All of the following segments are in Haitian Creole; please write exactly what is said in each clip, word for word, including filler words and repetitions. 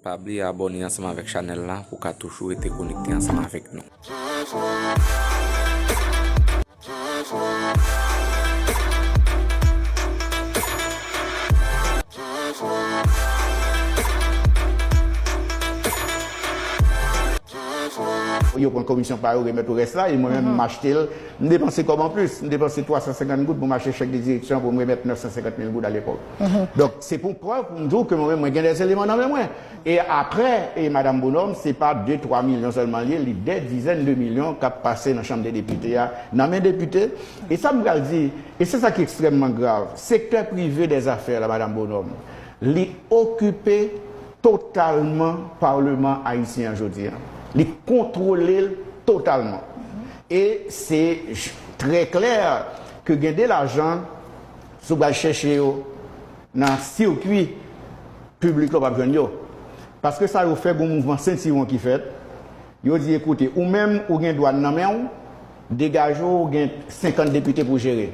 Pa bliye abòne ansanm avèk chanèl la pou w ka toujou rete konekte ansanm avèk nou. Yo pran komisyon pa yo, remèt ou rès la, e mwen menm, m achte l, m depanse kòb anplis. M depanse twa san senkant goud pou m achte chèk de direksyon pou m remèt nèf san senkant mil goud alepòk. Donk, se pou prèv pou m di w ke mwen menm, mwen gen dè eleman nan men mwen. E apre, e Madam Bonhomme, se pa de, twa milyon sèlman l ye, li dè dizèn de milyon k ap pase nan Chanm de Depite a, nan men depite. E sa m pral di, e se sa ki ekstrèmman grav, sektè prive dèzafè la, Madam Bonhomme, li okipe totalman Palman ayisyen an jodi a. Li kontwole l totalman. E se j- trè klè ke gen de lajan, si w pral chèche yo nan sikwi piblik la, w p ap jwenn yo. Paske sa yo fè, gen yon mouvman sentiwon ki fèt. Yo di, ekoute, ou menm, ou gen dwàn nan men w, degaje w, ou gen senkant depite pou w jere.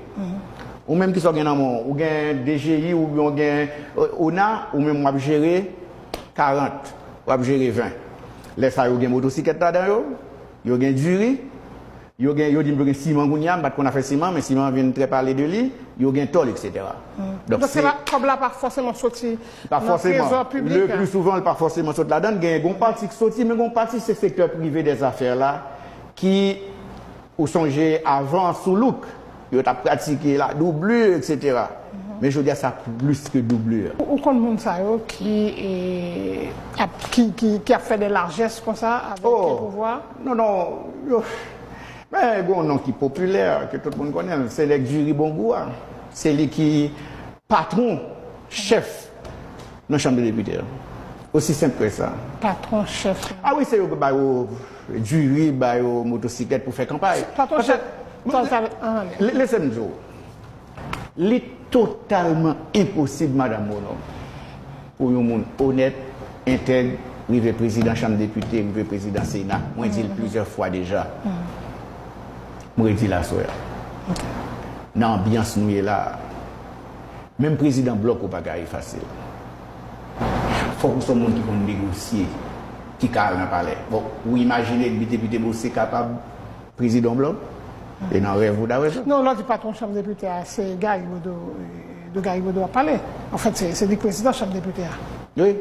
Ou menm, kisa w gen nan men w? Ou gen D G I oubyen w gen, euh, ona, ou menm w ap jere karant, w ap jere ven. Lè sa yo gen motosiklèt ladan yo, yo gen diri, yo gen, yo di m yo gen siman kounye a, m pa t konn afè siman, men siman an vin trè pale de li, yo gen tòl, etsetera. Donk, se pa, kòb la pa fòseman soti nan trezò piblik. Le pli souvan, l pa fòseman sot ladan l. Gen, gen yon pati k soti, men gen yon pati se sektè prive dèzafè la ki, ou sonje avan sou louk, yo t ap pratike la doublure, etsetera. Men jodi a, sa plis ke doublure. Ou, ou konn moun sa yo ki, e, ap, ki, ki, ki ap fè de lajès konsa avèk pouvwa? Non, non, yo, men gen yon non ki popilè, ke tout moun konnen l, se nèg diri bon gou a. Se li ki patwon, chèf nan Chanm de Depite a. Osi senp ke sa. Patwon, chèf. A wi, se yo ki ba yo diri, ba yo motosiklèt pou fè kanpay. Patwon, chèf. Lese m di w, li totalman enposib, Madam Bonhomme, pou yon moun onèt, entèg, rive prezidan Chanm Depite, rive prezidan Sena. Mwen di l plizyè fwa deja. Mwen redi l aswè a. Nan anbyans nou ye la a, menm prezidan blòk ou pa ka efase l. Fòk ou se yon moun ki konn negosye, ki ka al nan palè. Bon, ou imajine Depite Beaucé kapab prezidan blòk? E nan rèv ou ta wè sa? Non, lè w di patwon Chanm Depite a, se Gary Bodeau, de Gary Bodeau w ap pale. Anfèt, se, se li k prezidan Chanm Depite a. Wi.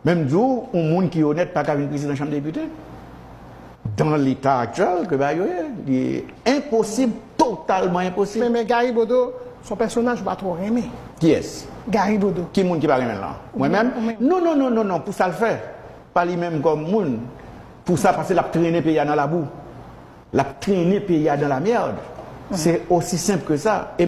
Men m di w, yon moun ki onèt pa ka vin prezidan Chanm Depite. Dans l'état actuel ke bagay yo ye, li enposib, totalman enposib. Men, men Gary Bodeau, se yon pèsonaj ou pa twò renmen. Kiyès? Gary Bodeau. Ki moun ki pa renmen l lan? Mwen menm? Non, non, non, non, non, pou sa l fè. Pa li menm kòm moun. Pou sa, paske l ap trennen peyi a nan labou. L ap trennen peyi a dans la merde. Se osi senp ke sa. E